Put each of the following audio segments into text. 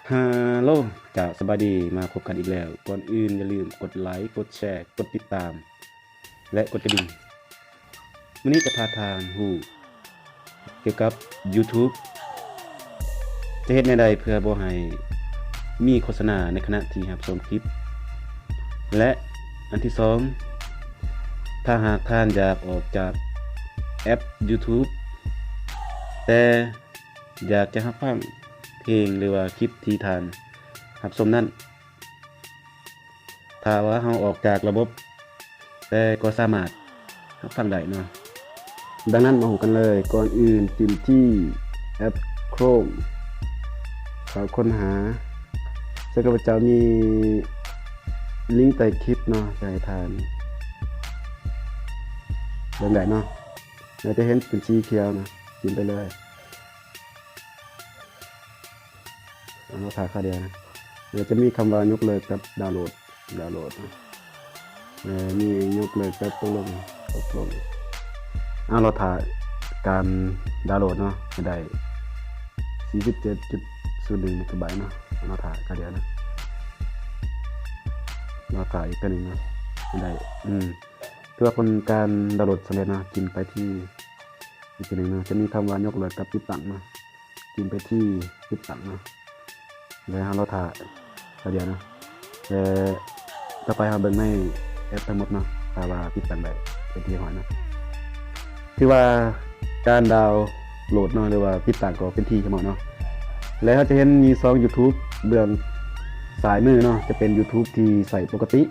ຮາໂຫຼ ເຈົ້າ ສະບາຍດີ ມາພົບກັນອີກແລ້ວ. ກ່ອນອື່ນຢ່າລືມກົດໄລ, ກົດແຊ, ກົດຕິດຕາມ ແລະ ກົດກະດິ່ງ. ມື້ນີ້ຈະພາທ່ານຮູ້ກ່ຽວກັບ YouTube ຈະເຮັດແນວໃດເພື່ອບໍ່ໃຫ້ມີໂຄສະນາໃນຂະນະທີ່ຮັບຊົມຄລິບ ແລະ ອັນທີສອງ ຖ້າຫາກທ່ານຢາກອອກຈາກແອັບ YouTube ແຕ່ ຢາກຈະຮັບຟັງເພງ ຫຼືວ່າຄລິບທີ່ທ່ານຮັບຊົມນັ້ນ, ຖ້າວ່າເຮົາອອກຈາກລະບົບ ແຕ່ກໍສາມາດຮັບຟັງໄດ້ເນາະ. ດັ່ງນັ້ນມາຮູ້ກັນເລີຍ. ກ່ອນອື່ນຈິ້ມທີ່ແອັບ Chrome ເຂົ້າຄົ້ນຫາ, ເຊິ່ງຂ້າພະເຈົ້າມີລິງໃຕ້ຄລິບເນາະ ຈະໃຫ້ທ່ານເບິ່ງໄດ້ເນາະ. ແລ້ວຈະເຫັນເປັນສີຂຽວນະ, ຈິ້ມໄປເລີຍ. ເອົາ ລໍຖ້າຄາວດຽວນະ. ແລ້ວຈະມີຄຳວ່າຍົກເລີກກັບດາວໂຫຼດ, ດາວໂຫຼດນະ. ເອີ ມີຍົກເລີກກັບຕົກລົງ, ຕົກລົງ. ເອົາ ລໍຖ້າການດາວໂຫຼດເນາະ, ໃຫ້ໄດ້ສີ່ສິບເຈັດຈຸດສູນໜຶ່ງເມກາໄບເນາະ. ລໍຖ້າຄາວດຽວນະ, ລໍຖ້າອີກເທື່ອໜຶ່ງເນາະ, ໃຫ້ໄດ້ ອືມ ຖືວ່າເປັນການດາວໂຫຼດສຳເລັດເນາະ. ຈິ້ມໄປທີ່ ອີກເທື່ອໜຶ່ງເນາະ, ຈະມີຄຳວ່າຍົກເລີກກັບຕິດຕັ້ງເນາະ. ຈິ້ມໄປທີ່ຕິດຕັ້ງເນາະ, ແລ້ວເຮົາລໍຖ້າຄາວດຽວເນາະ. ແລ້ວຕໍ່ໄປເຮົາເບິ່ງໃນແອັບທັງໝົດເນາະ, ຖ້າວ່າຕິດຕັ້ງໄດ້ເປັນທີ່ຮຽບຮ້ອຍເນາະ. ຖືວ່າການດາວໂຫຼດເນາະ ຫຼືວ່າຕິດຕັ້ງກໍເປັນທີ່ຮຽບຮ້ອຍເນາະ. ແລ້ວເຮົາຈະເຫັນມີຊ່ອງ YouTube ເບື້ອງຊ້າຍມືເນາະ, ຈະເປັນ YouTube ທີ່ໃຊ້ປົກກະຕິ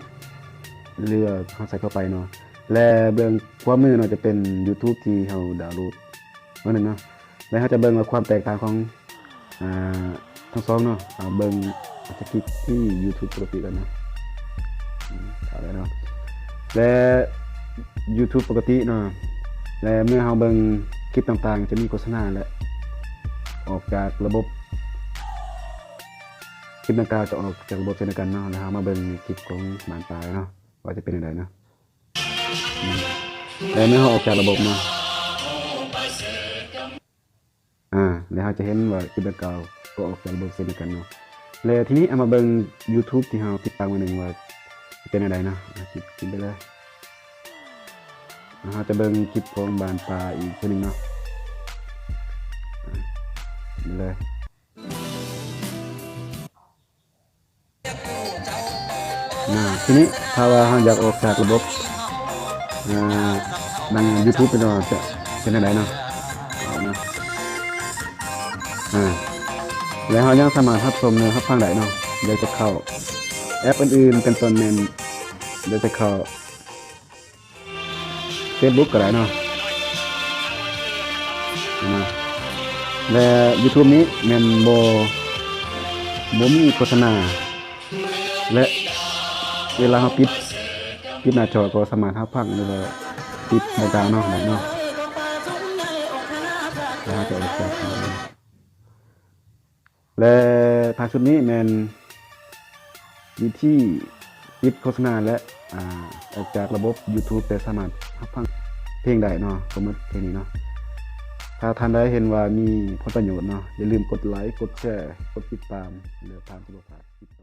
ຫຼືວ່າເຮົາໃສ່ເຂົ້າໄປເນາະ. ແລະ ເບື້ອງຂວາມືເນາະ ຈະເປັນ YouTube ທີ່ເຮົາດາວໂຫຼດ ເບິ່ງນັ້ນເນາະ. ແລະ ເຮົາຈະເບິ່ງວ່າຄວາມແຕກຕ່າງຂອງ ອ່າ ທັງສອງເນາະ. ເອົາ ເບິ່ງ ອາດຈະຄລິກທີ່ YouTube ປົກກະຕິກ່ອນເນາະ. ອືມ ເຂົ້າແລ້ວເນາະ. ແລະ YouTube ປົກກະຕິເນາະ, ແລະ ເມື່ອເຮົາເບິ່ງຄລິບຕ່າງໆ ຈະມີໂຄສະນາ ແລະ ອອກຈາກລະບົບ, ຄລິບດັ່ງກ່າວຈະອອກຈາກລະບົບເຊັ່ນດຽວກັນເນາະ. ແລ້ວເຮົາມາເບິ່ງຄລິບຂອງບ້ານປ່າເນາະ ວ່າຈະເປັນຈັ່ງໃດເນາະ. ແລ້ວເມື່ອເຮົາອອກຈາກລະບົບເນາະ, ອາ ແລ້ວເຮົາຈະເຫັນວ່າຄລິບດັ່ງກ່າວກໍອອກຈາກລະບົບເຊັ່ນດຽວກັນເນາະ. ແລ້ວທີນີ້ເອົາມາເບິ່ງ YouTube ທີ່ເຮົາຕິດຕັ້ງໄວ້ໜຶ່ງວ່າເປັນແນວໃດເນາະ. ອາ ຄລິກ ຄລິກໄປເລີຍ. ເຮົາຈະເບິ່ງຄລິບຂອງບ້ານປ່າອີກເທື່ອໜຶ່ງເນາະ. ອາ ໄປເລີຍ. ນະ ທີນີ້ຖ້າວ່າເຮົາຢາກອອກຈາກລະບົບ ອ່າ ດັ່ງ YouTube ເນາະ ຈະເປັນຈັ່ງໃດເນາະ. ເອົານະ ອ່າ ແລ້ວເຮົາຍັງສາມາດຮັບຊົມ ແລະ ຮັບຟັງໄດ້ເນາະ. ດຽວຈະເຂົ້າແອັບອື່ນໆ ເປັນຕົ້ນແມ່ນ ດຽວຈະເຂົ້າ Facebook ກໍໄດ້ເນາະ ເນາະ. ແລະ YouTube ນີ້ແມ່ນບໍ່ ບໍ່ມີໂຄສະນາ ແລະ ເວລາເຮົາປິດ ປິດໜ້າຈໍກໍສາມາດຮັບຟັງ ຫຼືວ່າປິດດາວເນາະ ໄດ້ເນາະ. ແລ້ວເຮົາຈະອອກຈາກ ແລະ ທ້າຍສຸດນີ້ແມ່ນວິທີປິດໂຄສະນາ ແລະ ອາ ອອກຈາກລະບົບ YouTube ແຕ່ສາມາດຮັບຟັງເພງໄດ້ເນາະ. ກໍໝົດແຄ່ນີ້ເນາະ. ຖ້າທ່ານໃດເຫັນວ່າມີຜົນປະໂຫຍດເນາະ, ຢ່າລືມກົດໄລ, ກົດແຊ, ກົດຕິດຕາມ ແລ້ວທ່ານຈະບໍ່ພາດຄລິບຕໍ່ໄປ.